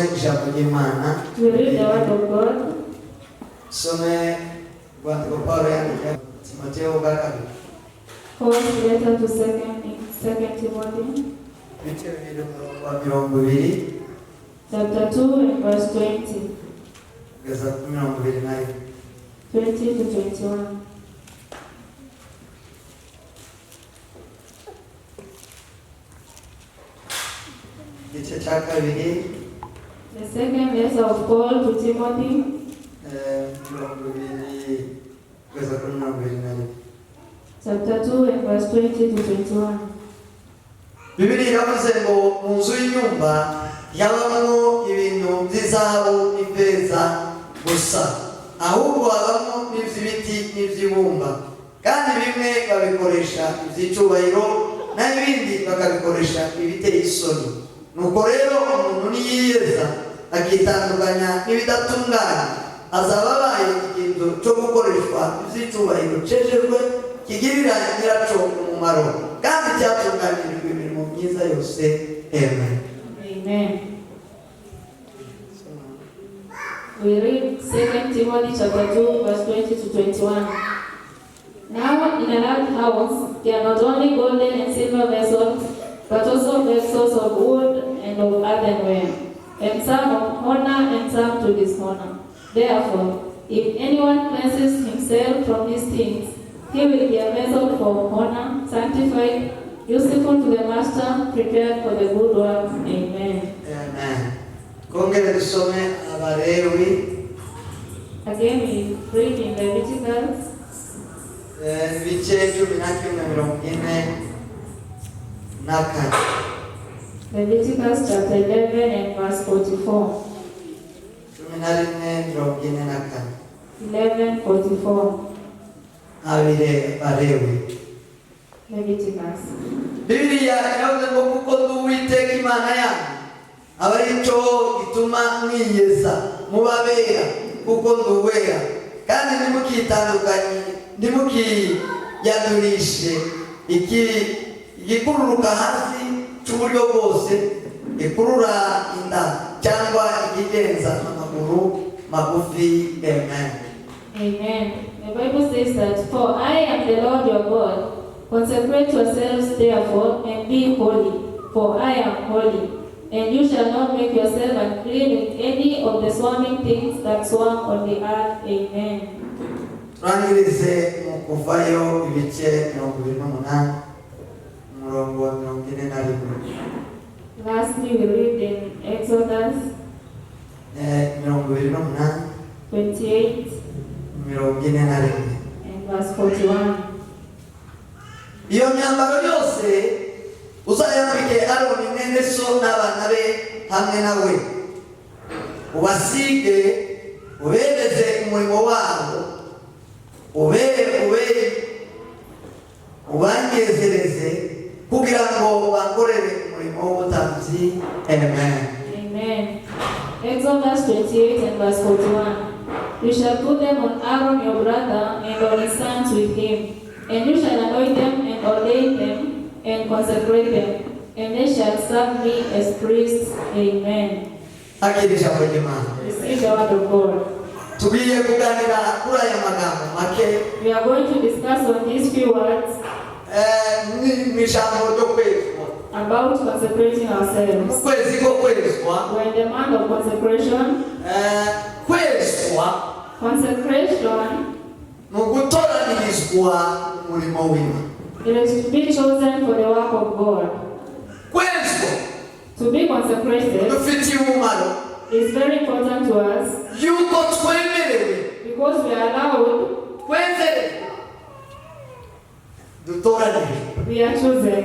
Dusome ijambo ry'Imana. We read the word of God. Dusome urwandiko Pawulo yandikiye Timoteyo bwa kabiri. Paul's letter to second Timothy, Ibice 2 umurongo wa 20 chapter 2 and verse 20, kugeza kuri 21. 20 to 21. Igice cya kabiri. The second letter of Paul to Timothy, 20 kugeza kuri 21. Chapter 2 and verse 20 to 21. Bibiliya iravuze ngo mu nzu y'inyumba yabamwo ibintu by'izahabu n'ifeza gusa, ahubwo habamo n'iby'ibiti n'iby'ibumba, kandi bimwe babikoresha iby'icyubahiro naho ibindi bakabikoresha ibiteye isoni. Nuko rero umuntu niyiyeza akitandukanya n'ibidatunganye, azaba abaye ikintu cyo gukoreshwa iby'icyubahiro cejejwe, kigirira nyiraco umumaro, kandi cyatunganirijwe imirimo myiza yose. Amen. Amen. We read 2 Timothy chapter 2, verse 20 to 21. Now in a large house there are not only golden and silver vessels, but also vessels of wood and of earthenware, and some of honor and some to dishonor. Therefore, if anyone cleanses himself from these things, he will be a vessel for honor, sanctified, useful to the master, prepared for the good work. Amen. Amen. Twongere dusome Abalewi. Again, we read in Leviticus Ibice 11 44. Leviticus chapter 11 and verse 44. 11 44. 11:44. Abire Balewi. Leviticus. Bibiliya iravuze ngo kuko ndi Uwiteka Imana yanyu, aba ari cyo gituma mwiyeza mubabera, kuko ndi uwera, kandi ntimukitandukanye, ntimukiyandurishe igikururuka hasi cy'uburyo bwose, ikurura inda cyangwa ikigenza amaguru magufi. Amen. Amen. The Bible says that, "For I am the Lord your God. Consecrate yourselves therefore and be holy, for I am holy. And you shall not make yourself unclean with any of the swarming things that swarm on the earth." Amen. Turangirize mu Kuvayo ibice 28 umurongo wa 41. Lastly, we read in Exodus 28 28 41. And verse 41. Iyo myambaro yose uzayambike Aroni mwene so n'abana be hamwe nawe, ubasige, ubereze umurimo wabo, ube ubanyezereze kugira ngo bankorere umurimo w'ubutambyi. Amen. Amen. Exodus 28 and verse 41. "You shall put them on Aaron your brother and on his sons with him, and you shall anoint them and ordain them and consecrate them, and they shall serve me as priests." Amen. Akira ijambo ry'Imana. Receive the word of God. Tugiye kuganira kuri aya magambo make. We are going to discuss on these few words Mu ijambo ryo kwezwa. About consecrating Mu ourselves. kwezi ko kwezwa. We're in the month of consecration. Kwezwa Consecration, ni ugutoranirizwa umurimo w'Imana. It is to be chosen for the work of God. Kwezwa To be consecrated dufitiye umumaro is very important to us yuko twemerewe, because we are allowed, twemerewe, dutoranirijwe we are chosen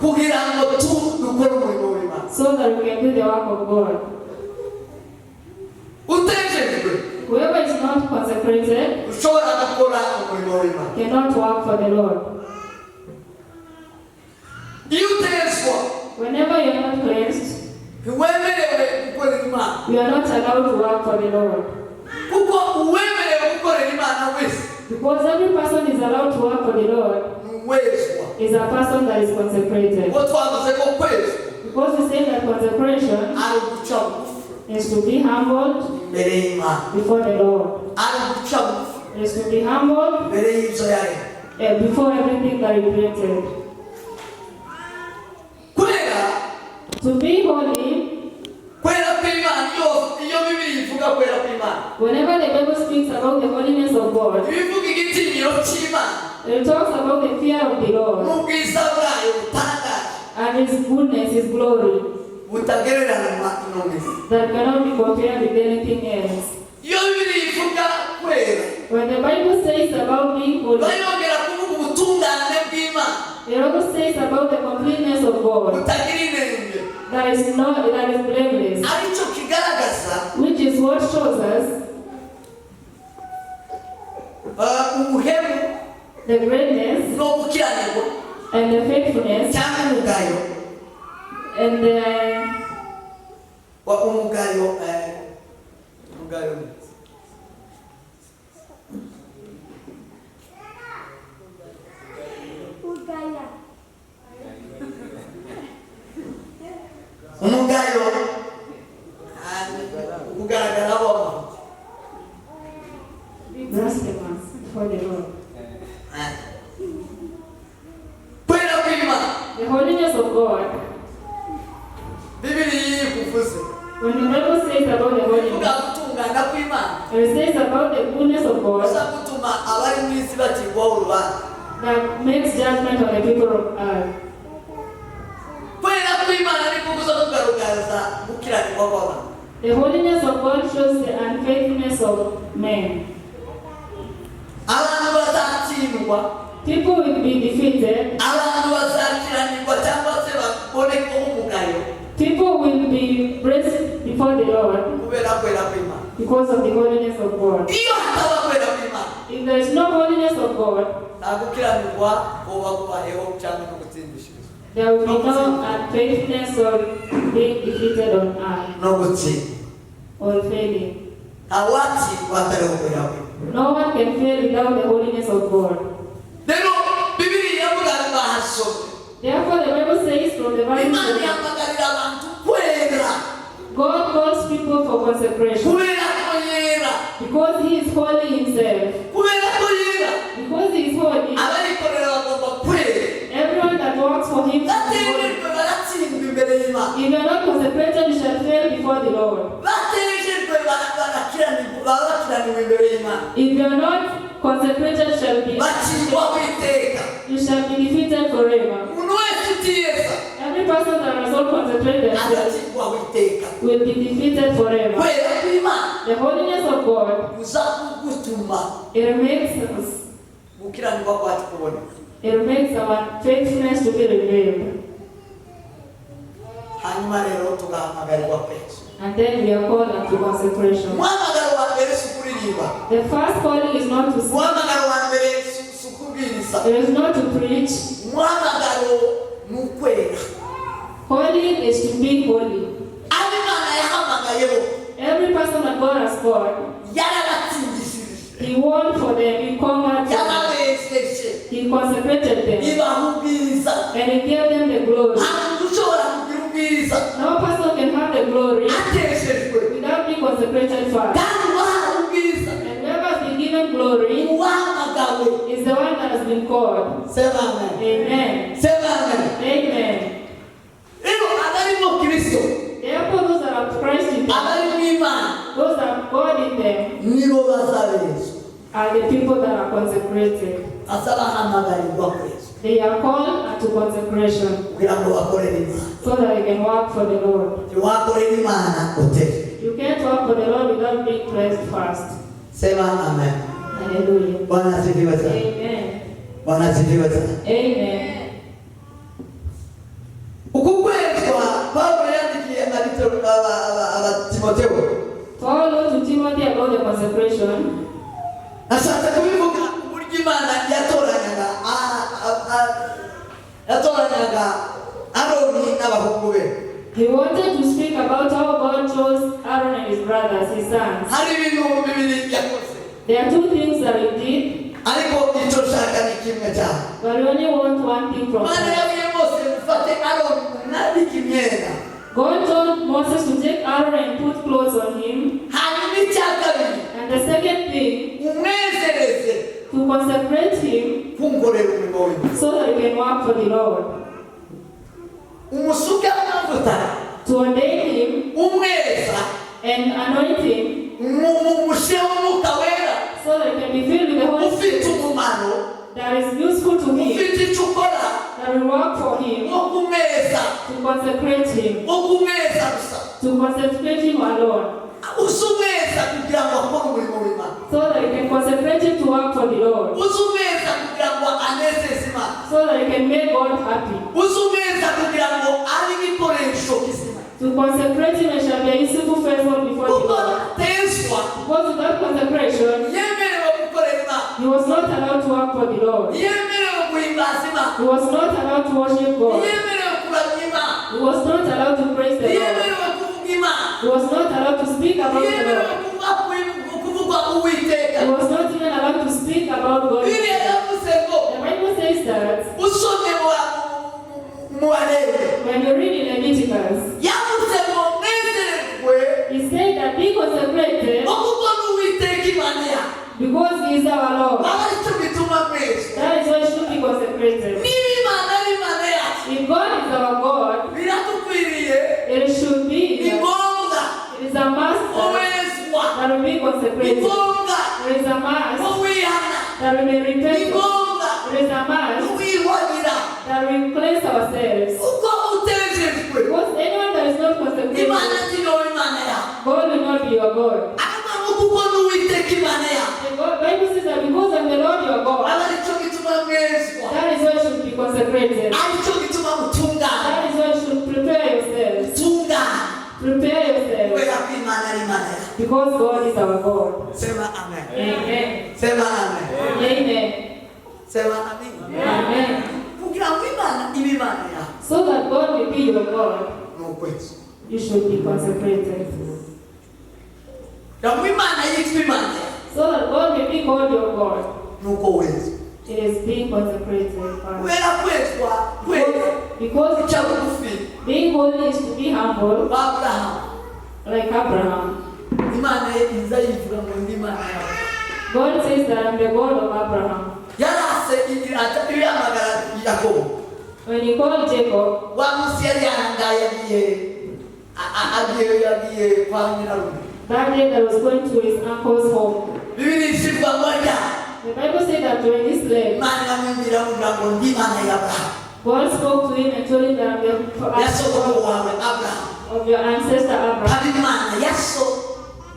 kugira ngo tu dukore umurimo w'Imana. So that we can do the work of God. Utejejwe, Whoever is not consecrated ushobora gukora umurimo w'Imana. Cannot work for the Lord. Iyo utezwa, Whenever you are not cleansed, ntiwemerewe gukorera Imana, you are not allowed to work for the Lord. Kuko uwemerewe gukorera Imana wese Because every person is allowed to work for the Lord ni uwezwa. Is a person that is consecrated. Ubwo twavuze ko kwezwa Because we say that consecration ari uguca bugufi. Is to be humbled imbere y'Imana. Before the Lord. Ari guca bugufi Is to be humbled imbere y'ibyo yaremye. Before everything that He created. Kwera, To be holy, kwera kw'Imana, iyo Bibiri ivuga kwera kw'Imana, whenever the Bible speaks about the holiness of God, ibivuga igitinyiro cy'Imana it talks about the fear of the Lord n'ubwiza bwayo butangaje and His goodness, His glory, butagereranywa n'isi. That cannot be compared with anything else. Iyo Bibiri ivuga kwera, When the Bible says about being holy, bayongera kuvuga ubutungane bw'Imana it also says about the completeness of God butagira inenge, that is not that is blameless, aricyo kigaragaza which is what shows us ubuhemu the greatness no gukiranirwa and the faithfulness cyangwa umugayo and the wa umugayo, umugayo ni Ugaya. Umugayo, kugaragaraho amafuti. Blasphemous before the Lord. Kwera kw'Imana, The holiness of God. Bibiri iyo ikuvuze, When the Bible says about the ivuga holiness, gutungana kw'Imana it says about the goodness of God gusa gutuma abari mu isi bacirwaho urubanza. That makes judgment on the people of earth. Kwera kw'Imana niko kuza kugaragaza gukiranirwa kw'abantu. The holiness of God shows the unfaithfulness of men. Abantu bazatsindwa, People will be defeated. Abantu bazakiranirwa cyangwa se babonekaho umugayo People will be praised before the Lord kubera kwera kw'Imana. Because of the holiness of God. Iyo hataba kwera kw'Imana, If there is no holiness of God, nta gukiranirwa kuba kubayeho cyangwa no gutsindishirizwa there will be no unfaithfulness or being defeated on earth no gutsinda. Or failing. Ntawatsindwa atariho kwera kw'Imana. No one can fail without the holiness of God. Rero Bibiri iravuga ngo bahasomye, Therefore, the Bible says from the Bible, Imana ihamagarira abantu kwera God calls people for consecration kubera ko yera. Because He is holy Himself. Kubera ko yera, Because He is holy, abayikorera bagomba kwera. Everyone that works for Him should be holy. Batejejwe baratsindwa imbere y'Imana. If you are not consecrated, you shall fail before the Lord. Batejejwe barakiranirwa, baba bakiraniwe imbere y'Imana, If you are not consecrated, shall be bacirwaho iteka. You shall be defeated forever. Umuntu wese utiyeza Every person that has not consecrated themselves agacirwaho iteka. Will be defeated forever. Kwera kw'Imana The holiness of God, kuza kugutuma it makes us, gukiranirwa kwacu kuboneka. It makes our faithfulness to be revealed. Hanyuma rero tugahamagarirwa kweza. And then we are called unto consecration. Umuhamagaro wa mbere si ukuririmba. The first calling is not to sing, Umuhamagaro wa mbere si ukubwiriza. It is not to preach. Umuhamagaro ni ukwera. Calling is to be holy. Abo Imana yahamagayeho, Every person that God has called, yarabatsindishirije, He won for them, He conquered them, yarabejeje, He consecrated them, ibaha ubwiza. And He gave them the glory. Nta muntu ushobora kugira ubwiza No person can have the glory ateshejwe. Without being consecrated first. Kandi uwahawe ubwiza, And whoever has been given glory uwahamagawe. Is the one that has been called. Sema amen. Amen. Sema amen. Amen. Rero abarimo Kristo, Therefore, those that have Christ in them, abarimo Imana, those that have God in them, nibo bazabezwa, are the people that are consecrated. azabahamagarirwa kwezwa They are called unto consecration kugira ngo bakorere Imana. So that they can work for the Lord. Ntiwakorera Imana utejejwe. You can't work for the Lord without being cleansed first. Sema amen. Hallelujah. Bwana asifiwe sana. Amen. Bwana asifiwe sana. Amen. Uku kwezwa Paulo yandikiye Abatimoteyo, Paul wrote to Timothy about the consecration. Nashatse kubivuga uburyo Imana yatoranyaga yatoranyaga Aroni n'abahungu be. He wanted to speak about how God chose Aaron and his brothers, his sons. Hari ibintu bibiri yakoze, There are two things that he did, ariko icyo nshaka ni kimwe cyane. But we only want one thing from Imana him. yabwiye Mose, mufate Aroni mwambike imyenda. God told Moses to take Aaron and put clothes on him. Hanyuma icya kabiri, And the second thing, umwezereze to consecrate him kunkorera umurimo w'Imana. So that he can work for the Lord. Umusuke amavuta, To ordain him umweza, and anoint him umushireho Umwuka Wera, so that he can be filled with the Holy ufite Spirit umumaro, that is useful to him, ufite icyo ukora, that will work for him, wo kumweza, to consecrate him, wo kumweza gusa. To consecrate him alone, Uze umweza kugira ngo akore umurimo w'Imana. So that he can consecrate him to work for the Lord, Uze umweza kugira ngo anezeze Imana. So that he can make God happy. Uze umweza kugira ngo abe igikoresho kizima. To consecrate him and shall be a useful vessel before the Kuko Lord. Atezwa, Because without consecration, yemerewe gukorera Imana, he was not allowed to work for the Lord. Yemerewe guhimbaza Imana, He was not allowed to worship God. Yemerewe kuramya Imana, He was not allowed to praise the Lord. Yemerewe kuvuga Imana, He was not allowed to speak about the yemerewe Lord. Kuvuga Uwiteka. He was not even allowed to speak about God. Bibiliya yavuze ngo, The Bible says that usomye mu Balewi, when you read in Leviticus, yavuze ngo mwezerwe, he said that be consecrated ngo kuko n'Uwiteka Imana yawe because he is our Lord. Aba aricyo gituma mwezwa. That is why you should be consecrated. Niba Imana ari Imana yacu, If God is our God, biradukwiriye, it should be, ni ngombwa it is a must ko wezwa, that we be ni consecrated. ngombwa It is a must ko wihana, that we may ni repent. ngombwa It is a ko must wiyuhagira. That we cleanse ourselves. Kuko utejejwe, Because anyone that is not consecrated, Imana ntiyoba Imana yawe. God will not be your God. Aravuga ngo kuko n'Uwiteka Imana yawe, The Bible says that because I'm the Lord your God, aba aricyo gituma mwezwa, that is why you should be consecrated. Aricyo gituma mutungana. That is why you should prepare yourselves. Tungana Prepare yourselves. Kubera ko Imana ari Imana yawe. Because God is our God. Sema amen. Amen. Sema amen. Amen. Sema amen. Amen. Kugira ngo Imana ibe Imana yawe, So that God will be your God, ni ukwezwa. You should be consecrated. Kugira ngo Imana yitwe Imana yawe, So that God will be called your God, ni uko wezwa. It is being consecrated first. Kubera kwezwa, kwera, Because guca bugufi, being holy is to be humble, ba Aburahamu, like Abraham. Imana ye iza yivuga ngo ndi Imana yawe. God says that I'm the God of Abraham. Yarase ihamagara Yakobo, When he called Jacob, wa munsi yari yarangaye agiye kwa nyirarume, that day that was going to his uncle's home, Bibiliya isivuga ngo ajya, the Bible said that when he slept, Imana iramubwira ngo ndi Imana ya Aburahamu, God spoke to him and told him that I'm the ya sogokuru wawe Aburahamu, of your ancestor Abraham haba Imana ya so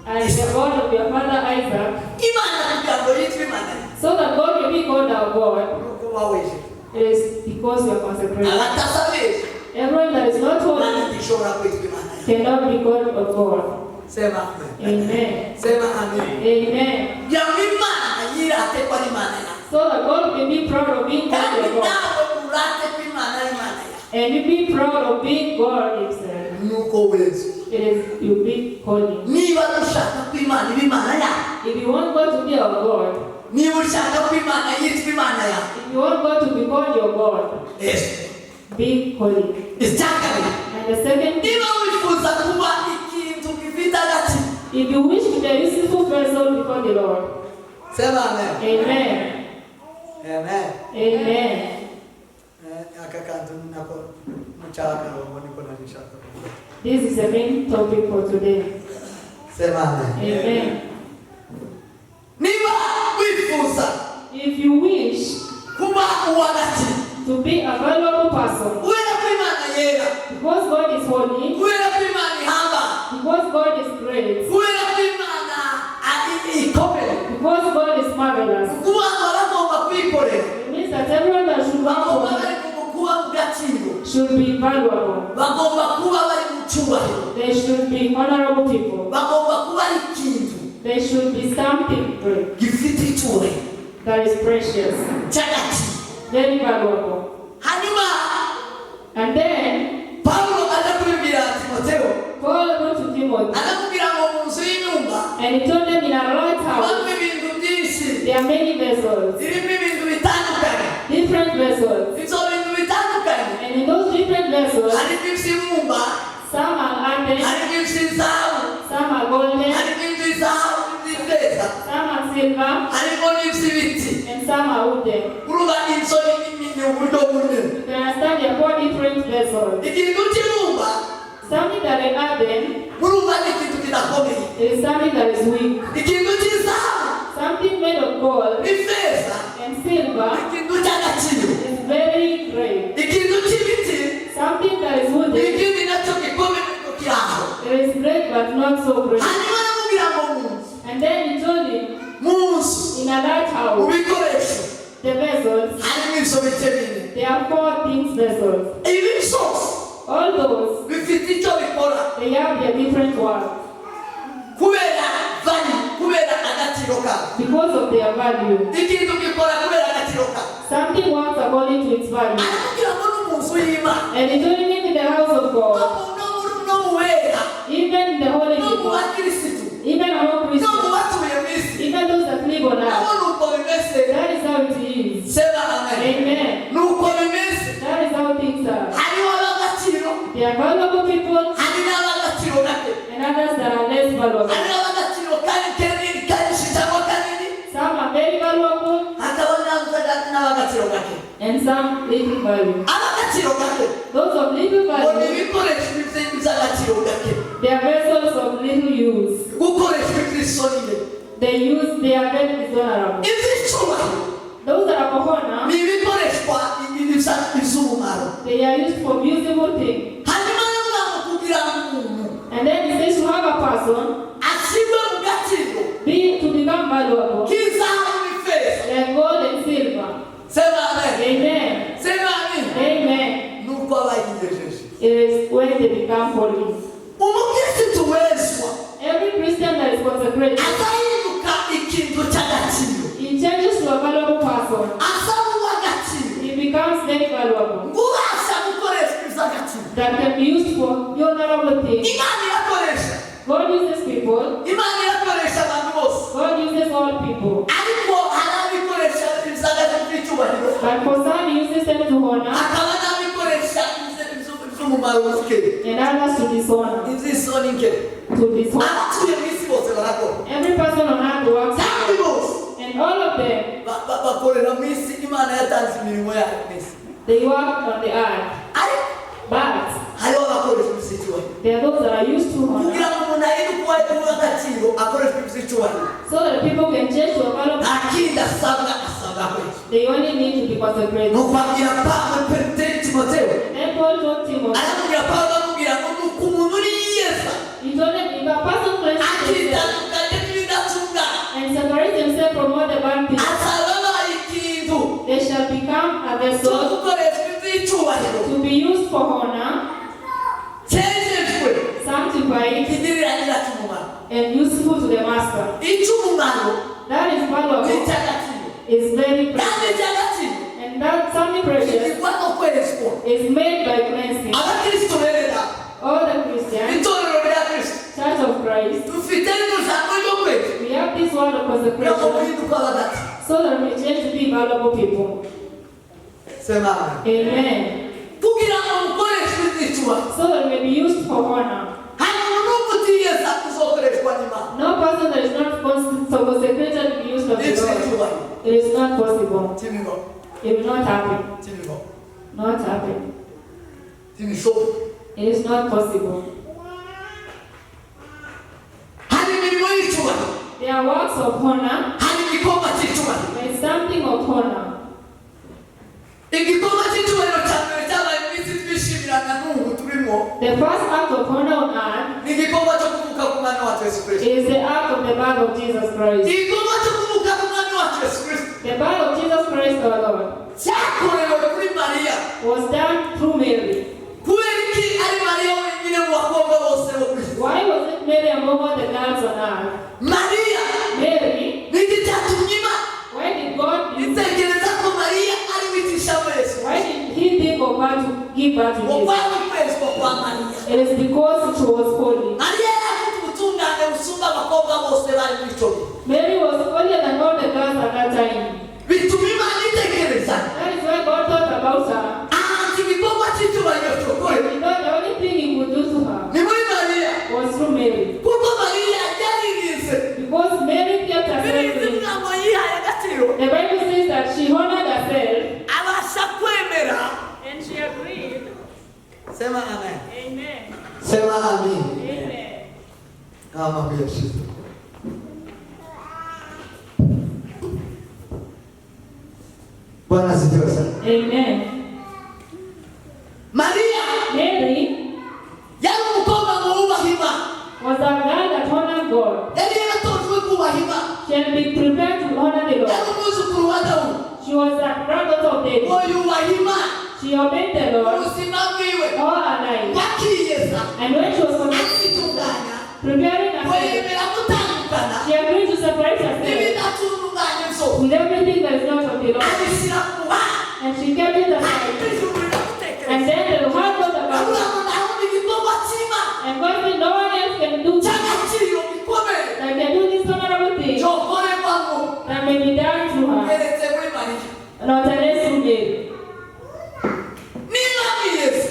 and the God of your father Isaac, Imana kugira ngo yitwe Imana ye, so that God will be called our God. Nuko baweje. It is because you are consecrated. Abatasa beza, Everyone that is not Imana holy ntishobora kwitwa Imana ye. Cannot be called of God. Sema amen. Amen. Sema amen. Amen. Kugira ngo Imana yirate ko ari Imana yawe, So that God may be proud of being called kandi your God. Nawe urate ko Imana ari Imana yawe, And you be proud of being God Himself. Nuko wezwa. It is you be holy. Niba dushaka ko Imana iba Imana yawe, If you want God to be our God, niba ushaka ko Imana yitwa Imana yawe, if you want God to be called your God, Yesu, be holy. Icya kabiri, And the second, niba wifuza kuba ikintu gifite agaciro, if you wish to be a useful vessel before the Lord, sema amen. Amen. Amen. Amen. Aka kantu nako mucyakarongo niko nari nshaka kuvuga. This is the main topic for today. Sema amen. Amen. Niba wifuza If you wish kuba uw'agaciro, to be a valuable person, kubera ko Imana yera, because God is holy, kubera ko Imana ihambaye, because God is great, kubera ko Imana ari ikomeye, because God is marvelous, kuba bagomba kwikorera, it means that everyone that should work bagomba for bari mu kuba mu gaciro, should be valuable. Bagomba kuba bari mu cyubahiro, They should be honorable people. Bagomba kuba ari ikintu They should be something great gifite icyubahiro, that is precious, cy'agaciro. Very valuable. Hanyuma And then Pawulo aza kubibwira Timoteyo, Paul wrote to Timothy aramubwira ngo mu nzu y'inyumba and he told them in a large house habamo ibintu byinshi, there are many vessels, irimo ibintu bitandukanye, different vessels. Ibyo bintu bitandukanye, And in those different vessels, harimo iby'ibumba, Some are earthen, Harimo iby'izahabu, some are golden, harimo iby'izahabu n'iby'ifeza, some are silver, harimo n'iby'ibiti. And some are wooden. Urumva inzo ni uburyo bune. You can understand there are four different vessels. Ikintu cy'ibumba, Something that is earthen murumva ni ikintu kidakomeye. Is something that is weak. Ikintu cy'izahabu Something made of gold n'ifeza and silver ikintu cy'agaciro. Is very great. Ikintu cy'ibiti Something that is ni wooden, ikindi nacyo gikomeye ariko kiri aho. It is great but not so great. Hanyuma aramubwira ngo mu nzu, And then he told him, mu nzu, in a large mu house, bikoresho the vessels, harimo ibyo bice bine. There are four things vessels. Ibi byose All those, bifite icyo bikora they have their different work kubera value, kubera agaciro kabo. Because of their value. Ikintu gikora kubera agaciro kabo. Something works according to its value. Aramubwira ngo no mu nzu y'Imana, And he told him in the house of no God, no mu bera, even in the holy no mu people, bakirisitu, even among no mu Christians, batuye mu isi, even those that live on nabo earth. ni uko bimeze. That is how it is. Sema amen. Amen. Ni uko bimeze. That is how things are. Hariho ab'agaciro, There are valuable people hari n'ab'agaciro gake, and others that are less valuable. hari n'ab'agaciro kanini kenshi cyangwa kanini, Some are very valuable hakaba n'ab'agaciro gake. And some little value. Ab'agaciro gake Those of little ngo ni value, ibikoresho by'agaciro gake, they are vessels of little use. Gukoreshwa iby'isoni nke. They use, they are very dishonorable. Iby'icyubahiro Those that are for honor, ni ibikoreshwa iby'umumaro. They are used for usable things. Hanyuma rero ngo kugira ngo umuntu And then he says to have a person ashyirwe mu gaciro be to become valuable, k'izahabu n'ifeza, like gold and silver. Sema amen. Amen. Sema amen. Amen. Nuko aba yiyejeje. It is when they become holy. Umukirisitu wezwa Every Christian that is consecrated, azahinduka ikintu cy'agaciro, he changes to a valuable person. asaba uw'agaciro, He becomes very valuable ngo ubasha gukoreshwa iby'agaciro. That can be used for honorable things. Imana irakoresha. God uses people. Imana irakoresha abantu bose, God uses all people. Ariko hari abikoresha iby'agaciro by'icyubahiro, But for some, he uses them to honor hakaba n'abikoresha iby'umumaro muke, and others to dishonor. Iby'isoni nke. To dishonor. Abatuye mu isi bose barakora, Every person on earth works. Kandi bose And all of them, bakorera mu isi. Imana yatanze imirimo yayo mu isi, they work on the earth. Ariko But hariho abakoresha iby'icyubahiro. There are those that are used to honor Kugira ngo umuntu ahinduke uw'agaciro akoreshwa iby'icyubahiro, so that people can change to a valuable. Nta kindi asabwa, asabwa kwezi. They only need to be consecrated. Nuko abwira Pawulo Timoteyo, Then Paul told Timothy, aramubwira, Pawulo aramubwira ngo nuko umuntu uriyeza, he told him if a person cleanses himself akitandukanye n'ibidatungana, and separates himself from all the bad things, azaba abaye ikintu they shall become a cyo vessel gukoreshwa iby'icyubahiro, to be used for honor, cyejejwe, sanctified, kigirira nyiracyo umumaro. And useful to the master. Icy'umumaro That is ni valuable, icy'agaciro, is very kandi precious. icy'agaciro And that something precious kigirwa no kwezwa. Is made by cleansing. Abakristo bene data, All the Christians, itorero rya Kristo, Church of Christ, dufite rino jambo ryo kwezwa we have this word of kugira ngo consecration muhinduke ab'agaciro. So that we change to be valuable people. Sema amen. Amen. Kugira ngo mukoreshwe iby'icyubahiro. So that we may be used for honor. Hanyuma n'ubwo utiyeza uzokoreshwa n'Imana No person that is not so consecrated will be used of the Lord. n'iby'icyubahiro. It is not possible. Tibibaho. It will not happen. Tibibaho. Not happen. Ntibishoboka. It is not possible. Hari imirimo y'icyubahiro, There are works of honor. Hari igikorwa cy'icyubahiro. There is something of honor. Igikorwa cy'icyubahiro cya mbere cyabaye mu isi twishimirana n'ubu turimo The first act of honor on earth ni igikorwa cyo kuvuka k'umwami wacu Yesu Kirisito. Is the act of the birth of Jesus Christ. Igikorwa cyo kuvuka k'umwami wacu Yesu Kirisito The birth of Jesus Christ our Lord cyakorewe kuri Mariya. Was done through Mary. Kubera iki ari Mariya wenyine mu bakobwa bose bo ku isi? Why was it Mary among all the girls on earth? Mariya, Mary, ni iki cyatumye Imana why did God itekereza ko Mariya ari we itishamo Yesu? Why did he think of her to give birth to Ngo Jesus? kwari ukwezwa kwa Mariya. It is because she was holy. Mariya yari afite ubutungane busumba abakobwa bose bari muri icyo gihe, Mary was holier than all the girls at that time. Bituma Imana itekereza That is why God thought about her. ahantu igikorwa cy'icyubahiro cyokorewe He thought the only thing he could do to her Nta yashize. Bwana asifiwe sana. Amen. Mariya Mary yari umukobwa ngo wubaha Imana. Was a girl that honored God. Yari yaratojwe kubaha Imana. She had been prepared to honor the Yari Lord. umwuzukuru wa Dawudi. She was a granddaughter of David. Ngo yubaha Imana She obeyed the Lord ubuzima bwiwe all her life. Bakiyeza And when she was akitunganya preparing ngo herself, yemera gutandukana she agreed to separate herself n'ibidatunganye byose with everything that is not of the Lord. Abishyira ku ruhande. And she kept it aside. Ijuru riramutekereza. And then the heart got about Aravuga it. ngo nta wundi gikorwa cy'Imana And God said, no one else can do cy'agaciro gikomeye that can do this honorable thing cyokorerwamo that may be done through her. keretse muri Mariya. Not unless through Mary. Niba mwiyeza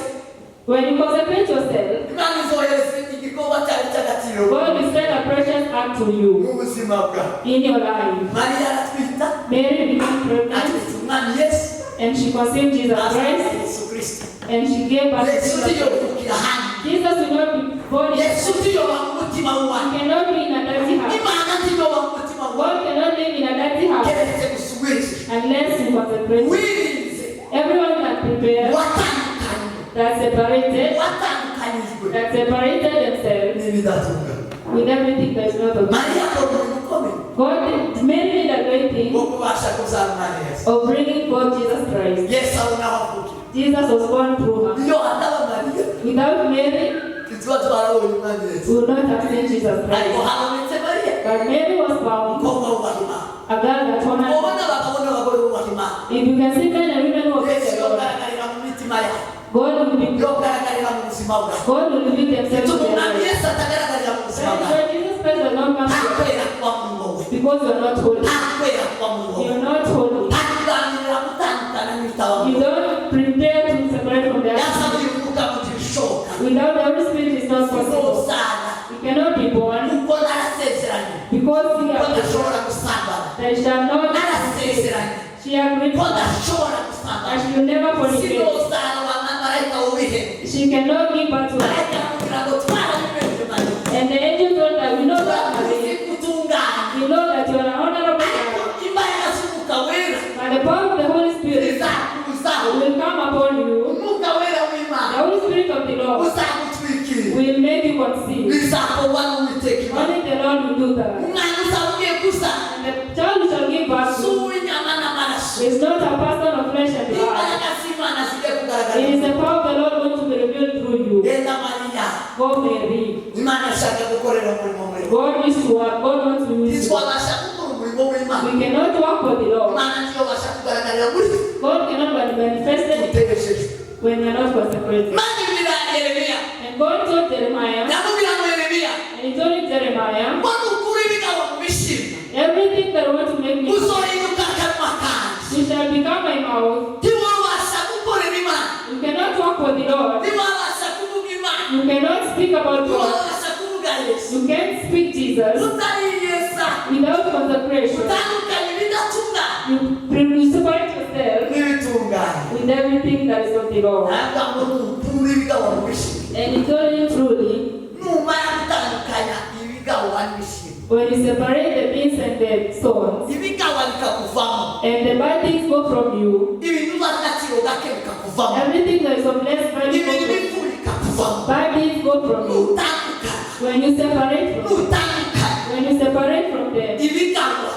When you consecrate yourself, Imana izohereza igikorwa cyari cy'agaciro God will send a precious act to you mu buzima bwawe. In your life. Mariya aratwita. Mary became pregnant Atwita umwami Yesu. And she conceived Jesus Azana Christ Yesu Kristo. And she gave birth to Yesu Jesus. ntiyovukira hano. Jesus will not be born in, Yesu ntiyoba mu mutima w'uwanyu. cannot be in a dirty heart. Imana ntiyoba mu mutima God wawe cannot live in a dirty heart keretse gusa uwirinze unless you consecrate. Wirinze. Everyone that prepares, Watandukanye that separated, watandukanyijwe that separated themselves n'ibidatunganye. With everything that is not of God. Mariya akora umurimo ukomeye God did, Mary did a great thing wo kubasha kubyara umwana Yesu. Of bringing forth Jesus Christ. Yesu abona aho avukira. Jesus was born through her. Iyo hataba Mariya Without Mary, ntituba twarabonye umwami Yesu. we would not have seen Jesus Ariko Christ. habonetse Mariya But Mary was found, umukobwa wubaha Imana. A girl that honored. Mubona abagabo n'abagore bubaha Imana. If you can see men and women who obey Yesu the Lord, yogaragarira mu mitima yabo. God will be Yogaragarira mu buzima bwabo. God will reveal themselves to Bituma their umwami life. Yesu atagaragarira mu buzima That is bwawe. why Jesus Christ does not come Nta to us kwera kuba muri wowe. because you are not holy. Nta kwera kuba muri wowe. You are not holy. Nta kuganirira gutandukana n'ibitaba You don't prepare to separate from the other. Yasabye umwuka ngo ntibishoboka. Without the Holy Spirit, it's not possible. Sinzosana You cannot be born kuko narasezeranye because you ko are ndashobora gusambana. they shall not. Narasezeranye She agreed ko that ndashobora gusambana. She will never fornicate. Sinozara wa marayika w'ubihebe. She cannot give birth to us. Marayika aramubwira ngo twarabimenye Mariya. And the angel told her, "We know that Turakuzi Mary. gutungana. We know that you are an honorable Ariko girl. imbaraga z'umwuka wera But the power of the Holy Spirit zizakuzaho. Will come upon you. Umwuka wera w'Imana The Holy Spirit of the Lord uzagutwikira. Will make you conceive." Bizakorwa n'Uwiteka Imana. Only the Lord will do that. Umwana uzaba ugiye kuza And the child you shall give birth si to uw'inyama n'amaraso. Is not a person of flesh and blood. Imbaraga z'Imana zigiye kugaragara. It is the power of the Lord going to be revealed through you. Genda Mariya. Go, Mary. Imana ishaka gukorera umurimo muri wowe. God needs to work. God wants to use you. Ntitwabasha gukora umurimo w'Imana. We cannot work for the Lord. Imana ntiyobasha kugaragarira muri twe God cannot be manifested tutejejwe. When we are not consecrated. Imana ibwira Yeremiya. And God told Jeremiah, Yamubwira ngo Yeremiya and he told him, Jeremiah, ngo nukura ibigabo mu bishimwa everything that want to make me, uzohinduka akanwa kanjye. You shall become my mouth. Ntiwabasha gukorera Imana. You cannot work for the Lord. Ntiwabasha kuvuga Imana. You cannot speak about God. Ntiwabasha kuvuga Yesu You can't speak Jesus utariyeza without consecration. Utandukanye ibidatunganye You separate yourself n'ibitunganye with everything that is of the Lord. Ntabwo ngo nukura ibigabo mu bishimwa And he told him truly, numara gutandukanya ibigawa n'ibishimwa when you separate the beans and the stones, ibigawa bikakuvamo and the bad things go from you, ibintu by'agaciro gake bikakuvamo everything that is of less value go ibintu from you, bipfu bikakuvamo bad things go from you. Nutandukana When you separate from, nutandukana when you separate from them, ibigawa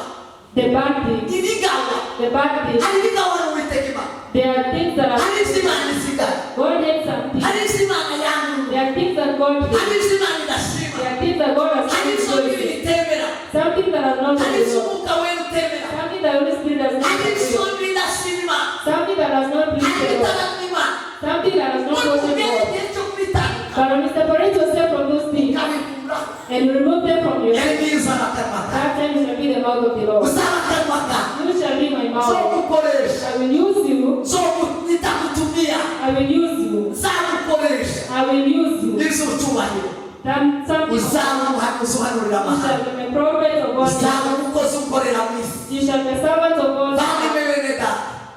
the bad things, ibigawa the bad things, hari ibigawa n'Uwiteka Imana. There are things that are Hari ibyo Imana isigaye. God hates some things. Hari ibyo Imana yanga. There are things that God hates. Hari ibyo Imana idashima. There are things that God has Hari not ibyo rejoiced. Bibiri itemera. Something that has not Hari been ibyo Lord. umwuka wera utemera. Something that Holy Spirit has not Hari ibyo revealed. bidashima Imana. Something that has not pleased Hari the Lord. ibitaramya Imana. Something that has not worshipped Nukugera God. igihe cyo kubitandukanya But when you separate yourself from those things ukabikuraho and you remove them from yourself, Yeremiya uzaba akanwa kawe. That time you shall be the mouth of the Lord. Uzaba akanwa kawe. You shall be my mouth. Nzogukoresha. I will use you. Nitagutumia. I will use you. Nzagukoresha. I will use you. N'izucyubahiro. Something Uzaba umuhanuzi uhanurira you amahanga. Shall be my prophet of all. Uzaba umukozi ukorera mu isi. You shall be servant of all. Bavandimwe bene data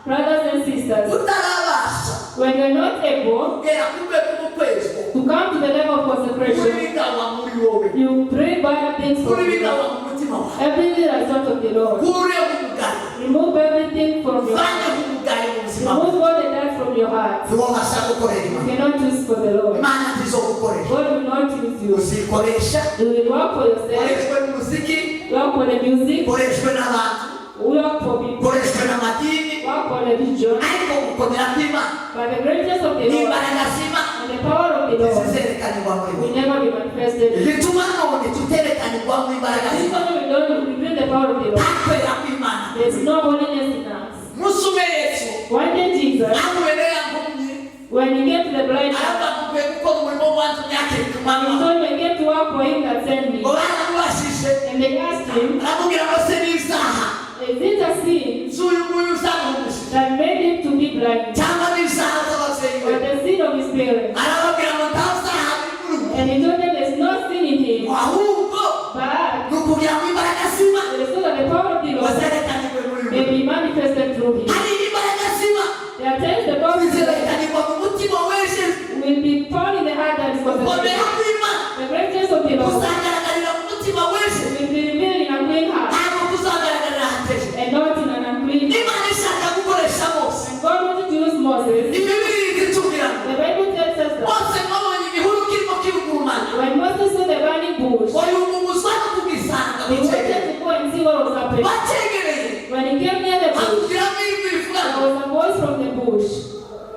Brothers and sisters, utarabasha when you are not able kugera ku rwego rw'ukwezwa to come to the level of consecration w'ibigawa muri wowe You bring bad things Kuri from the bigaba Lord. mu mutima wawe. Everything that's not of the Lord. Kureho umugayo. Remove everything from your heart. Vane umugayo mu buzima bwawe. Remove all the dirt from your heart. Ntiwabasha gukorera You Imana. cannot use for the Lord. Imana ntizogukoresha. God will not use you. Uzikoresha. You will work for yourself, Ukoreshwe n'umuziki, work for the music, ukoreshwe n'abantu, work for people, ukoreshwe n'amadini, work for religion. ariko gukomera kw'Imana But the greatness of the Lord n'imbaraga z'Imana and the power of the Lord ntizizerekanirwa muri will wowe. never be manifested. Igituma none tuterekanirwa mu imbaraga This z'Imana, one we don't reveal the power of the Lord. nta kwera kw'Imana. There is no holiness in us. Umunsi umwe Yesu One day Jesus, ahuye n'ya mpumyi, when he came to the blind man, aravuga ngo ukwiye gukora umurimo wanjye imyaka he itumanywa. told him, I came to work for him that sent me. Ngo baramubashije, And they asked him, aramubwira ngo se n'isaha is it a sin z'uyu nguyu uzamuhumishije that made him to be blind, cyangwa n'isaha z'ababyeyi or be? the sin of his parents? Arababwira ngo nta saha biri muri we. And he told them there's no sin in him, Ahubwo but ni ukugira ngo imbaraga z'Imana it is so that the power of the Lord bazerekanirwe muri we. may be manifested through him. Hari imbaraga z'Imana There are times the power of the Lord zizerekanirwa mu mutima wejejwe. will be found in the heart that is Gukomera consecrated. kw'Imana The greatness of the Lord kuzagaragarira mu mutima wejejwe, will be revealed in a clean heart ntabwo kuzagaragarira ahatejwe. and not in an unclean heart. Imana ishaka gukoresha Mose. And God wanted to use Moses. Imibiri itubwira ngo The Bible tells us that Mose mwabonye igihuru kirimo kirugurumana, when Moses saw the burning bush, ngo yumuguzwa no kugisanga he wanted bucegere. to go and see what was happening. Bacegereye When he came near the bush, akubwiramo ijwi rivuga there ngo was a voice from the bush.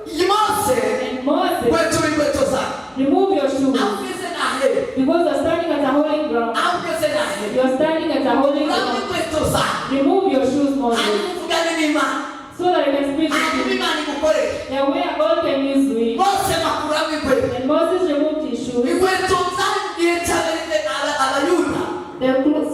Mose, And Moses, kwetura inkweto zawe. remove your shoes, Aho ugeze ni ahera. because you're standing at a holy ground. Aho ugeze ni ahera. You're standing at a holy Urabona ground. inkweto zawe. Remove your shoes, Moses, Hanyuma uvugane n'Imana. so that you can speak with Hanyuma him. Imana igukoreshe. The way God can use we. Mose bakuramo inkweto. And Moses removed his shoes. Inkweto zari mu gihe Abayuda. The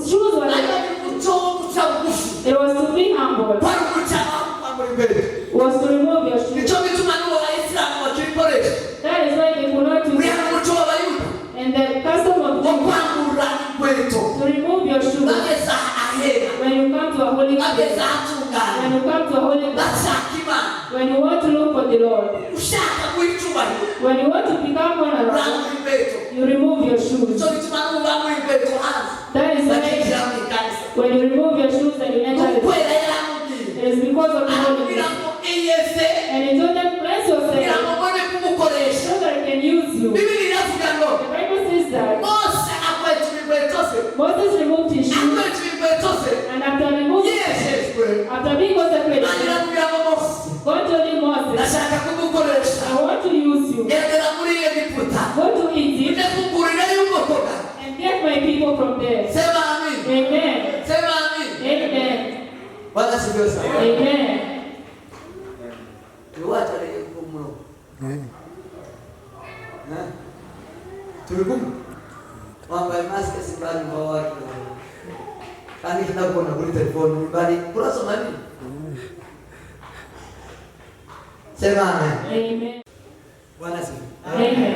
shoes were Bari like, bari umuco wo guca bugufi. it was to be humble, Kwari umuco wo kwambura inkweto. was to remove your shoes. Nicyo gituma n'ubu abayisilamu bakibikoresha. That is why they could not use Uriya ni umuco w'Abayuda And the custom of wo Jews kwambura inkweto. to remove your shoes Bageze ahera, when you come to a holy bageze place, ahatunganye, when you come to a holy place, bashaka Imana. when you want to look for the Lord, Ushaka guha icyubahiro, when you want to become honorable, urambura inkweto. you remove your shoes. Nicyo gituma n'ubu bambura inkweto hanze, That is why bakinjira mu ikanisa. when you remove your shoes and you enter the Ukwera yaramubwiye, it is because of the aramubwira holiness. ngo iyeze, And he told them, cleanse kugira yourself ngo mbone kumukoresha. so that I can use you. Bibiliya iravuga ngo The Bible says that Mose akwetura inkweto ze, Moses removed his shoes, akwetura inkweto ze, and after removing, yejejwe. after being Imana consecrated, iramubwira ngo Mose, God told him, Moses, ndashaka kugukoresha. I want to use you. Gendera muri Egiputa, Go to Egypt ujye kugurirayo ubwoko bwawe. and get my people from there. Sema amin. Amen. Sema amin. Amen. Bwana asifiwe sana. Amen. Tuwacha ku murongo. Eh? Turi kumwe? Wambaye mask simbali mbawa wake. Kandi ndakubona kuri telefone mbali kurasoma nini? Sema amen. Amen. Bwana asifiwe. Amen.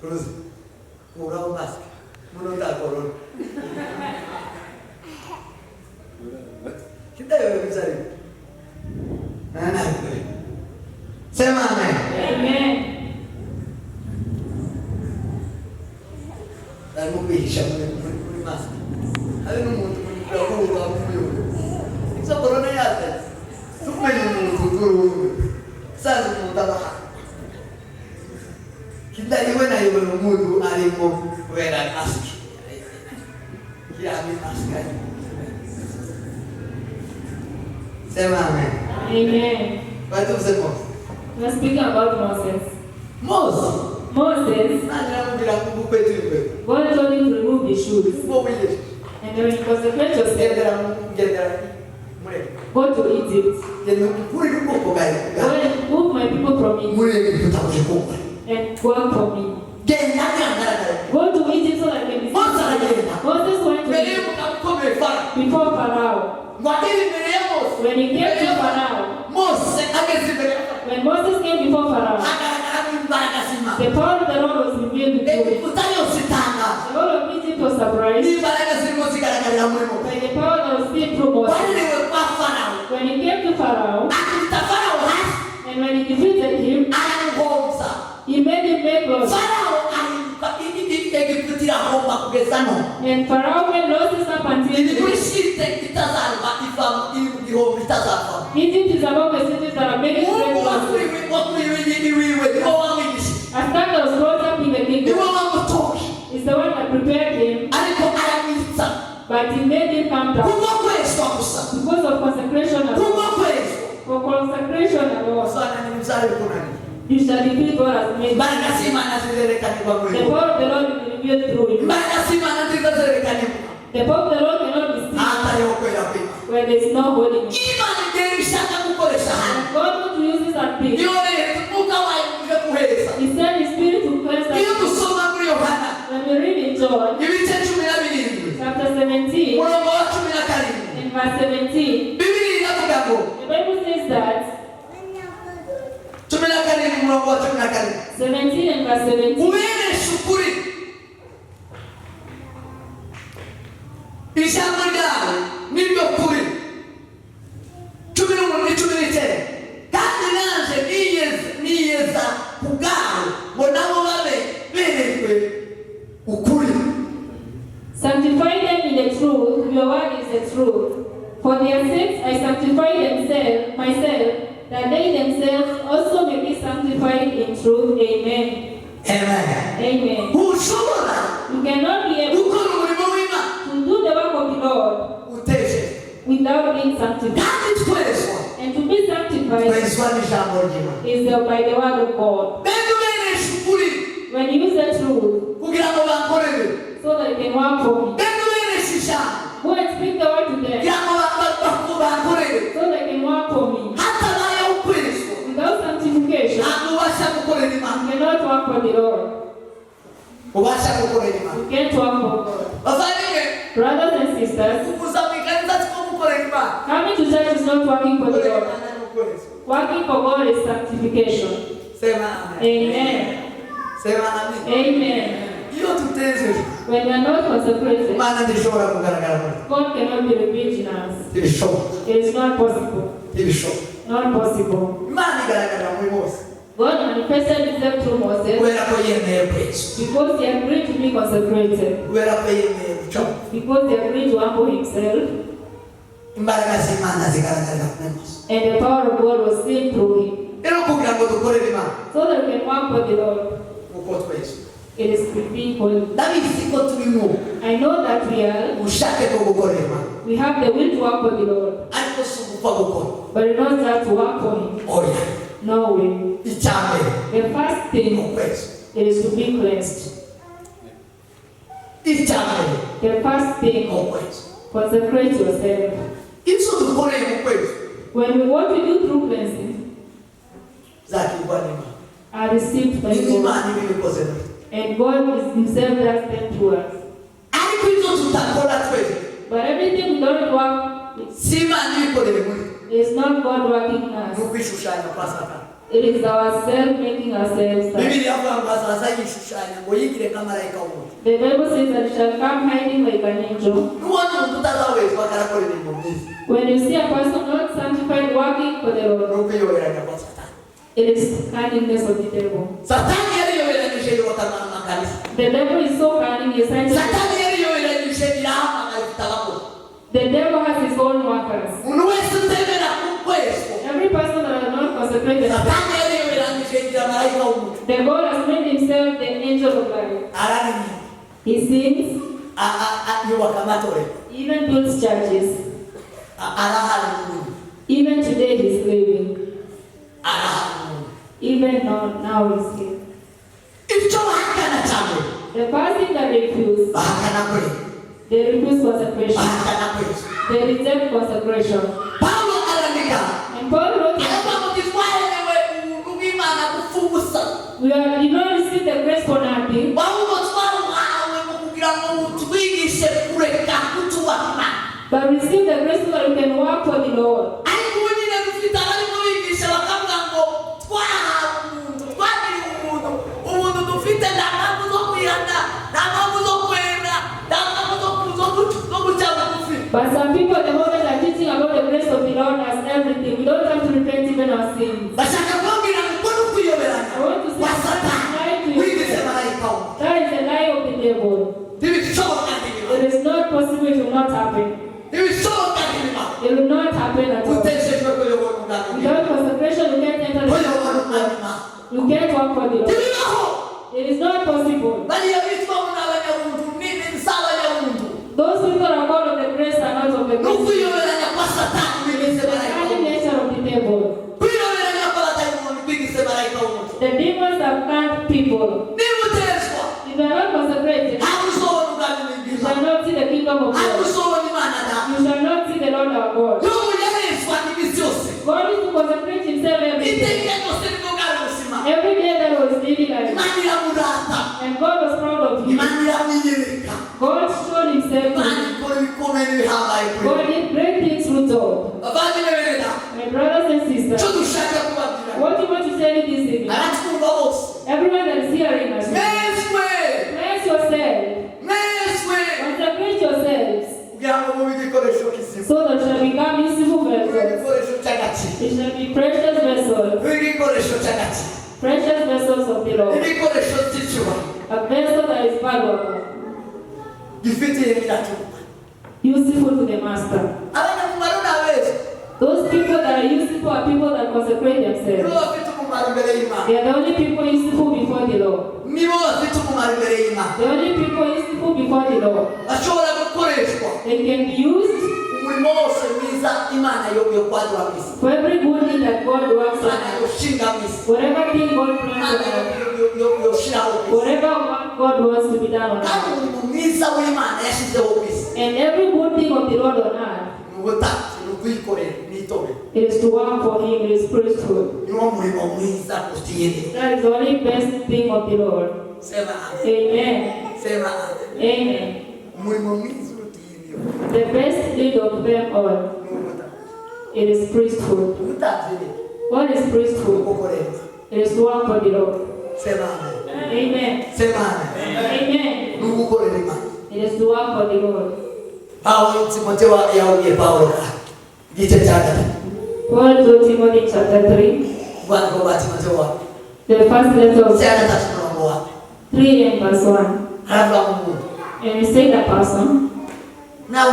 Cruz. Kuraho mask. Muno nta corona. Kindayo bizari. Nana. Sema amen. Amen. Barimo kwihisha muri mask. Habe n'umuntu muri kurahura muyoboro. Izo corona yaje. Tumenye umuntu uruhu. Saza umuntu abaha. Kindariwe nayobora umuntu arimo kubera mask. Kirami mask. Sema amen. Amen. Bari tuvuze Mose. We are speaking about Moses. Mose. Moses, Imana iramubwira ngo ugukweto inkweto. God told him to remove his shoes. Ubwo wiyeje. And when you consecrate yourself, Gendera gendera muri Egiputa. go to Egypt. Genda ukurire ubwoko bwawe. Go and move my people from Egypt Muri Egiputa uje kunkora. and work for me. Genda ntihagaragare. Go to Egypt so that I can be Mose aragenda. Moses went to Mbere Egypt y'umugabo ukomeye Farawo. before Pharaoh. Ngo agere imbere ya Mose. When he came to Pharaoh, Mose ageze imbere ya Farawo. when Moses came before Pharaoh, Hagaragaramo imbaraga z'Imana. the power of the Lord was revealed to him. Egiputa yose itangaza. The whole of Egypt was surprised N'imbaraga zirimo zigaragarira muri Mose. by the power that was seen through Moses. Wananiwe kwa Farawo. When he came to Pharaoh, Akubita Farawo hasi. and when he defeated him, Aramuhomza. he made him make laws. Kugeza none And Pharaoh made losses up until iri muri today. Shite itazava, ivamo, iri mu gihombo itazavamo. Egypt is among the cities that are making great Umuhungu losses. wakuriwe iwiwe niwo wamwigishije, A son that was brought up in the niwo kingdom wamutoje, is the one that prepared him, ariko aramwitsa but he made him come down kubwo kwezwa gusa, because of consecration alone. kubwo kwezwa. For consecration alone, Uzananira ibyari bikunaniye. You shall defeat what has made. Imbaraga z'Imana zirerekanirwa muri The wowe. power of the Lord will be revealed through you. Imbaraga z'Imana nziza zerekanirwa The power of the Lord cannot be seen ahatariho kwera kw'Imana. Where there is no holiness. Imana igihe ishaka gukoresha hano, God wants to use this and peace. yohereza umwuka wayo uje guheza. He sent His Spirit to cleanse Iyo us. dusoma muri Yohana When we read in John ibice 17, chapter 17 umurongo wa 17, and verse 17, Bibiri iravuga ngo, the Bible says that 17, umurongo wa 17, 17 and verse 17, ubereshe ukuri, ijambo ryawe niryo kuri. 18, 19: kandi naje niyeza ku bwabo ngo nabo babe berejwe ukuri. Sanctify them in the truth, your word is the truth. For their sakes I sanctify themselves, myself, that they themselves also may be sanctified in truth. Amen. Amen. Amen. Ntushobora You cannot be able gukora umurimo w'Imana to do the work of the Lord uteje without being sanctified. Kandi twezwa, And to be sanctified twezwa n'ijambo ry'Imana. Is by the word of God. Bene uberesha ukuri When you use the truth, kugira ngo bankorere, so that you can work for me. Bene uberesha ijambo Go and speak the word to them, kugira ngo bankorere. So they can work for me. Hatabayeho kwezwa, Without sanctification, ntabwo ubasha gukorera Imana. You cannot work for the Lord. Ubasha gukorera Imana. You can't work for God. Bavandimwe, Brothers and sisters, kuza mu ikanisa siko gukorera Imana. Coming to church is not working for the Gukorera Lord. Imana ni ukwezwa. Working for God is sanctification. Sema amen. Amen. Sema amen. Amen. Iyo tutejejwe, When we are not consecrated, Imana ntishobora kugaragara muri twe. God cannot be revealed in us. Ntibishoboka. It is not possible. Ntibishoboka. Not possible. Imana igaragarira muri bose God manifested himself through Moses kubera ko yemeye kwezwa, because he agreed to be consecrated, kubera ko yemeye guca bugufi. Because he agreed to humble himself, Imbaraga z'Imana zigaragarira muri Mose, and the power of God was seen through him. Rero kugira ngo dukorere Imana So that we can work for the Lord, uko twezwa. It is to be holy. Ndabizi ko turimo I know that we are, ubushake bwo gukorera Imana, we have the will to work for the Lord, ariko si ugupfa gukora. But not just to work for him. Oya. No way. Icya mbere The first ni thing ukwezwa. Is to be cleansed. Icya mbere The first ni thing, ukwezwa. Consecrate yourself. Ibyo dukoreye mu kwezwa What we do through cleansing zakirwa n'Imana, are received by ni God, Imana iba ibikoze muri twe. And God is Himself does them to us. Ariko ibyo tutakora twese, But everything we don't work si Imana ibikoreye muri twe, is not God working in us. Ni ukwishushanya kwa Satani. It is ourselves making ourselves that. Bibiliya avuga ngo azaza yishushanya ngo yigire nka marayika w'umucyo. The Bible says that he shall come hiding like an angel. Nubona umuntu utazawezwa akarakora ibintu byiza, When you see a person not sanctified working for the Lord, ni ukwiyoberanya kwa Satani. It is cunningness of the devil. Satani yariyoberanyije yubaka amakanisa. The devil is so cunning, he scientific. Satani yariyoberanyije irahamagara, ifite abakozi. The devil has his own workers. Umuntu wese utemera kukwezwa, Every person that has not consecrated, Satani yariyoberanyije yigira marayika w'umucyo. The God has made himself the angel of light. Araririmba, He sings, yubaka amatorero, he even builds churches. Arahari n'ubundi. Even today he's living. Arahari n'ubundi. Even now he's here. Icyo bahakana cyane, The first thing that they refuse, bahakana kwera, they refuse consecration. Bahakana kwezwa. They reject consecration. Pawulo arandika, And Paul wrote, aravuga ngo ntitwaherewe ubuntu bw'Imana gupfa ubusa, We did not receive the grace for nothing, ahubwo twaruhawe mu kugira ngo butwigishe kureka kutubaha Imana. But receive the grace so that we can work for the Lord. Ariko ubu nyine dufite abarimo bigisha bakavuga ngo twahawe ubuntu, twagiriwe ubuntu, ubuntu dufite nta mpamvu zo kwihana, nta mpamvu zo kwera, nta mpamvu zo guca bugufi. But some people at the moment are teaching about the grace of the Lord as everything. We don't have to repent even our sins. Bashaka kubabwira ngo uko ni ukwiyoberanya I want to say kwa Satani lie to you. wigize marayika we. That is the lie of the devil. Ntibishoboka. not happen. Ntibishoboka, ntibibaho. It will not happen at all. Uteshejwe kuyobora ubwami. Without consecration, you can't enter the Kuyobora umwami Imana. You can't work for the Lord. Ntibibaho. It is not possible. Bariya bitwa ngo ni abanyabuntu ni si abanyabuntu. Those people are called of the grace are not of the Ni grace. ukwiyoberanya kwa Satani bigize The marayika carnal w'umucyo. nature of the devil. Kwiyoberanya kw'abadayimoni bigize marayika w'umucyo. The demons have conned people. Niba utezwa, If you are not consecrated, ntabwo uzobona ubwami you bw'Imana. shall not see the kingdom of Ntabwo God. uzobona Imana Data. You shall not see the Lord our God. Yobu yarezwa iminsi yose. God is to consecrate himself every day. Iteka ryose nibwo bwari ubuzima. Every day that was living life. Imana iramurata. And God was proud of him. Imana iramwiyereka. God showed himself to Imana him. ikora ibikomeye n'ibihambaye kuri God we. did great things through Job. Bavandimwe bene Data, My brothers and icyo sisters, dushaka kubabwira, what you want to tell you this evening, aratwumva bose, everyone that is hearing us, mweswe, cleanse yourself, mweswe, consecrate yourselves, kugira ngo mube igikoresho kizima, so that you shall become useful mube vessels. igikoresho cy'agaciro, You shall be precious vessels, mube igikoresho cy'agaciro, precious vessels of the Lord, ibikoresho by'icyubahiro a vessel that is valuable, gifitiye nyiracyo. Useful to the master. Abanyamumaro ni abeza. Those people that are useful are people that consecrate Nibo themselves. bafite umumaro imbere y'Imana. They are the only people useful before the Lord. Nibo bafite umumaro imbere y'Imana. The only people useful before the Lord. Bashobora gukoreshwa They can be used umurimo wose mwiza Imana yo kwadura mu isi, for every good thing that God works on Imana earth. yoshinga mu isi, Whatever thing God plans Imana on earth, yoshiraho ku isi. whatever work God wants to be done on Kandi earth. umurimo mwiza w'Imana yashyizeho ku isi And every good thing of the Lord on earth, ni ubutambyi, ni ukwikorera, ni itorero. it is to work for Him, it is priesthood. Niwo murimo mwiza kuruta iyindi. That is the only best thing of the Lord. Sema amen. Amen. Sema amen. Amen. Umurimo mwiza uruta iyindi yose The best deed of them all, ni ubutambyi. it is priesthood. Ubutambyi ni What is priesthood? ugukorera. It is to work for the Lord. Sema amen. Amen. Sema amen. Amen. Ni ugukorera Imana. It is to work for the Lord. Pawulo, Timoteyo yabwiye Pawulo igice cya gatatu. Paul told Timothy chapter 3, Urwandiko rwa Timoteyo wa the first letter of cya gatatu umurongo wa 3 and verse 1. haravuga ngo umuntu And we say the person, nawe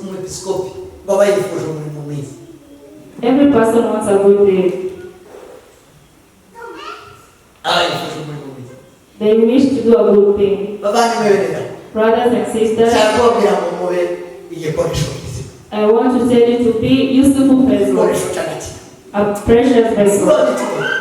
umwepiskopi ngo aba yifuje umurimo mwiza. Every person wants a good day. Aba yifuje umurimo mwiza. They wish to do a good thing. Bavandimwe bene Data, Brothers and sisters, nshaka kubabwira ngo mube igikoresho kizima, I want to tell you to be useful vessels, igikoresho cy'agaciro, a precious vessel, ikibazo cy'ubuntu,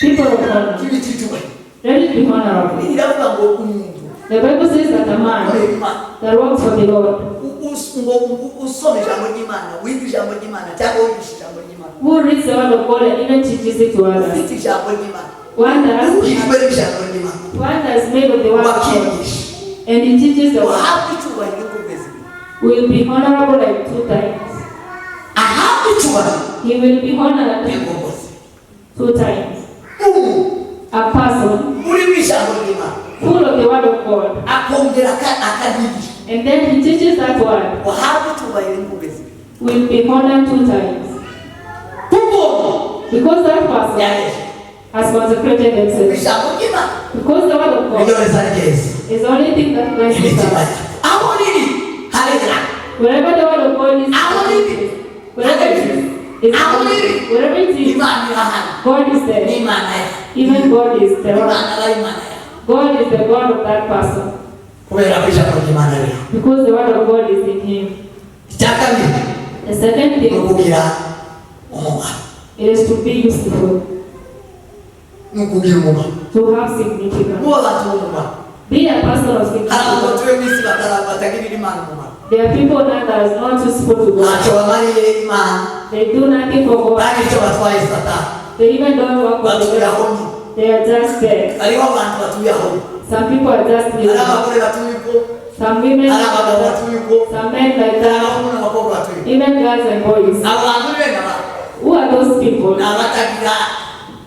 people of honor. kibi cy'icyubahiro. Let it be honorable. Iravuga ngo umuntu The Bible says that a man ukorera Imana, that works for the Lord, ngo usoma ijambo ry'Imana, wiga ijambo ry'Imana cyangwa wigisha ijambo ry'Imana, who reads the word of God and even teaches it to others, ufite ijambo ry'Imana, one that has, ugizwe n'ijambo ry'Imana, one that is made of the word of God, wakigisha, and he teaches the word, uhabwa icyubahiro n'ubwezi, will be honorable like two times. Ahabwa icyubahiro He will be honored n'ingogozi. two times. Umuntu A person uri mu ijambo ry'Imana, full of the word of God, akongera akaryigisha, and then he teaches that word, uhabwa icyubahiro n'ubwezi, will be honored two times. Kuko Because that person yareje has consecrated themselves. ijambo ry'Imana Because the word of God niryo rizarigeza is the only thing that cleanses imitima us. yacu. Aho riri harera. Wherever the word of God is, wherever it is, wherever it is, Imana irahari. God is there. N'Imana yawe. Even God is there. Imana aba ari Imana yawe, God is the God of that person. Kubera ko ijambo ry'Imana ririho. Because the word of God is in him. Icya kabiri The second ni thing, ukugira umumaro. it is to be useful, Ni ukugira umumaro, to have significance. muba abantu b'umumaro. Be a person of Hari abantu significance. batuye mu isi batagirira Imana umumaro. There are people now that is not useful to God. Ntacyo bamariye Imana, They do nothing for God. kandi icyo batwaye Satani. They even don't work for the Batuye aho God. nyine. They are just there. Hariho abantu batuye aho. Some people are just Hari living. abagore batuye uko, Some women, hari abagabo batuye uko, some men like hari that, abahungu n'abakobwa batuye uko. even girls and boys. Abo bantu ni bene aba Who are those people? ni abatagira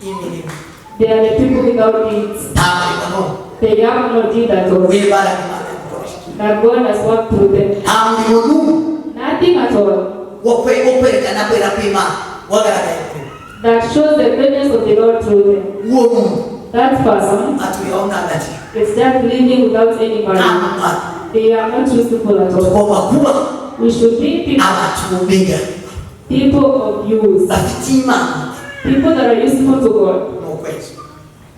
imirimo. They are the people without deeds. Nta murimo n'umwe They have no deed at all. w'imbaraga Imana yagukoresha. That God has worked through them. Nta murimo n'umwe Nothing at all wo kwerekana kwera kw'Imana wagaragaye kuri we. that shows the greatness of the Lord through them. Uwo muntu That person atuye aho nta gaciro, is just living without any nta value. mumaro. They are not useful at all. Tugomba kuba We should be people, Abantu biga people of use, bafitiye Imana. People that are useful to God. Ni ukwezi.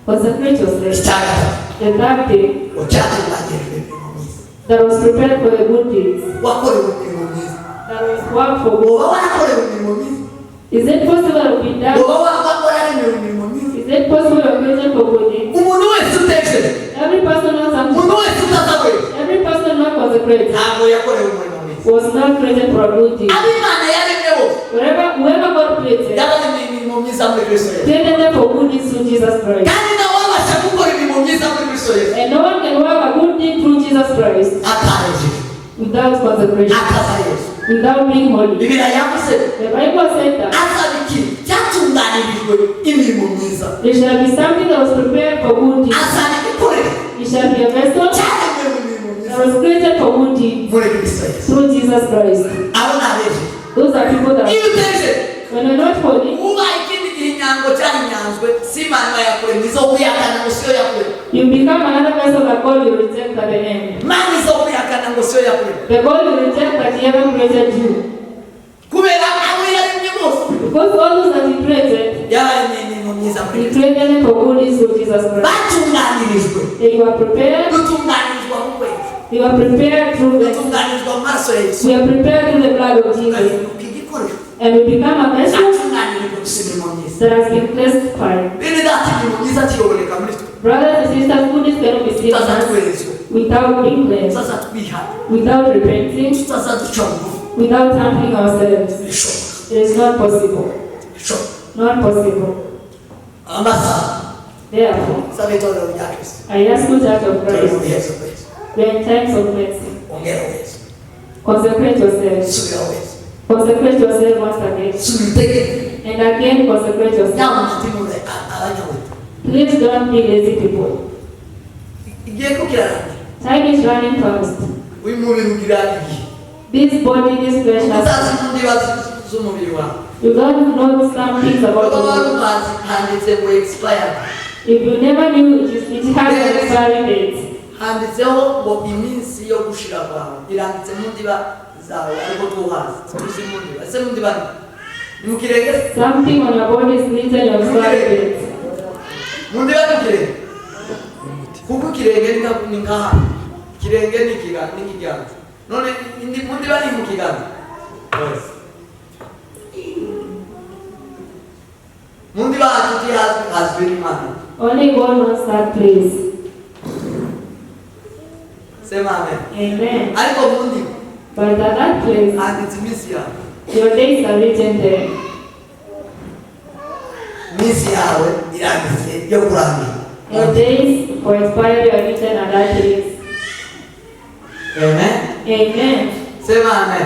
Consecrate yourself. Icya gatatu, The third thing, ngo cyatunganyirijwe imirimo myiza. That was prepared for the good deeds, Wakorewe imirimo myiza. That was worked for good. Uba warakorewe imirimo myiza. Is it possible to be done? Uba wararemewe imirimo myiza. Is it possible to created for good deeds? Umuntu wese utekereza, Every person knows something. umuntu wese utazawera, Every person not consecrated ntabwo yakorewe umurimo mwiza. Was not created for a good deed. Abo Imana yaremye bose, Wherever, whoever God created, yabaremeye imirimo myiza muri Kristo Yesu. Created them for good deeds through Jesus Christ. Kandi nawe wabasha gukora imirimo myiza muri Kristo Yesu And no one can work a good deed through Jesus Christ atarejeje, without consecration, ataza Yesu. Without being holy. Bibiliya yavuze, The Bible said that azaba ikintu cyatunganirijwe imirimo myiza. There shall be something that was prepared for good deeds. Azaba igikoresho It shall be a vessel cyaremewe mu mirimo myiza that was created for good deeds muri Kristo Yesu. Through Jesus Christ. Abo ni abejeje. Those are people that, Iyo utejeje, when you're not holy, ubaye ikindi gihe inyango cyahinyanzwe si Imana yakuremye, izo kuyakana ngo siyo yakuremye. You become another vessel that God will reject at the end. Imana izo kuyakana ngo siyo yakuremye, The God will reject that He ever created you. Kubera abo yaremye bose, Because all those that He created, yabaremye imirimo myiza muri He Kristo. created them for good deeds through Jesus Christ. Batunganirijwe. They were prepared, Dutunganirizwa mu kwezi, they were prepared through the, dutunganirizwa mu maraso ya Yesu, we are prepared through the blood of Jesus. tugahinduka igikoresho And we become a vessel cyatunganirijwe gusa imirimo myiza. That has been classified. Bene data, imirimo myiza tiyoboneka muri twe Brothers and sisters, goodness cannot be seen in us tutazatwerezwa, without being cleansed, tutazatwihana, without repenting, tutazaduca bugufi. Without humbling ourselves. Bishoboka? It is not possible. Bishoboka? Not possible. Amasaha. Therefore, Saba itorero rya Kristo, I ask you, Church of turi mu Christ, bihe byo kwezi. We are in times of mercy. Ongera weza. Consecrate yourselves. Subira weza. Consecrate yourself once again. Subira utegeke. And again, consecrate yourself. Nyamuneka ntimube abanyabute. Please don't be lazy people. Igihe ko kirarangira. Time is running fast. Uyu mubiri ugira igihe. This body, this flesh has. Utazi mu ndiba z'umubiri wawe. You don't know some things about Uba the wari body. umazi handitse ngo expired. If you never knew, it has an expiry date. Handitseho ngo iminsi yo gushira kwawe iranditse mu ndiba zawe, ariko tuhazi tuzi mu ndiba ese mu ndiba ni mu kirenge? Something on your body is written your expiry date. Mu ndiba ni mu kirenge, kuko ikirenge ni nka hano, ikirenge ni ni ikiganza, none mu ndiba ni mu kiganza. Mu ndiba hacu hazwi hazwi n'Imana. Only God knows that place. Sema amen. Amen. Ariko mu ndiba But at that place, handitse iminsi yawe. Your days are written there. Iminsi yawe iranditse yo kurangira. Your days for expiry are written at that place. Amen. Amen. Sema amen.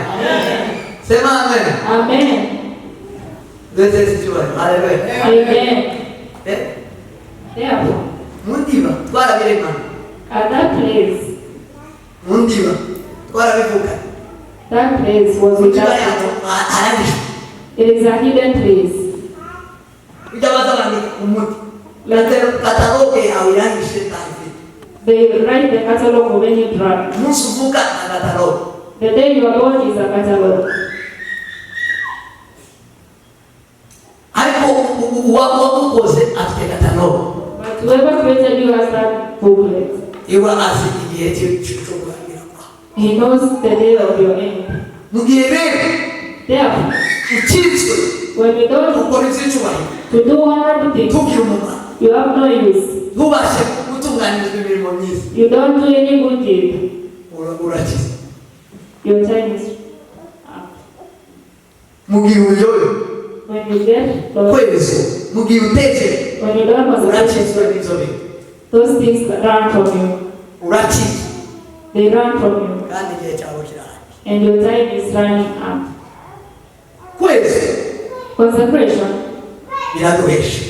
Sema amen. Amen. Duheze icyubahiro. Haleluya. Amen. Eh? Therefore, Mu ndiba twarabiremana. At that place, Mu ndiba twarabivuga. That place was Mu ndiba without yacu haranditswe. It is a hidden place. Ujya baza bandika umuti, kataloge yawe iranditse ntayifite. They write the catalog of any drug. Umunsi uvuka na kataloge. The day you are born is a catalog. Ariko uwagukoze afite kataloge. But whoever created you has that booklet. Iwe azi igihe cyo kurangira kwawe. He knows the day of your end. Mu gihe rero Therefore, ukitswe when we don't ukora iby'icyubahiro, to do honorable things, ntugire umumaro, you have no use. Ntubashe gutunganirizwa imirimo myiza, You don't do any good deed. Urakize. Your time is up. Mu gihe uyobe When you get lost, kwezi, mu gihe utekeye, when you don't consecrate, urakizwe n'ibyo bintu. Those things run from you. Urakizwe. They run from you. Kandi igihe cyawe kirarangiye. And your time is running up. Kwezi Consecration biraduhesha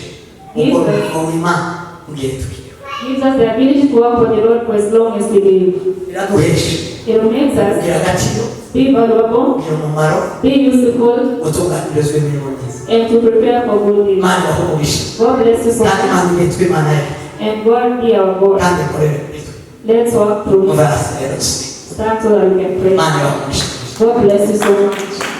gukora umurimo w'Imana mu gihe tukiriho. Gives us the ability to work for the Lord for as long as we live. Biraduhesha It makes us kugira agaciro, be valuable, kugira umumaro, be useful, gutunganirizwa imirimo myiza. And to prepare for good deeds. Imana ibahe umugisha. God bless you so Kandi much. Imana ibitswe Imana yacu. And God be our God. Kandi ikorere muri twe. Let's walk through. Muve hasi rero dusenge. Stand so that we can pray. Imana ibahe umugisha. God bless you so much.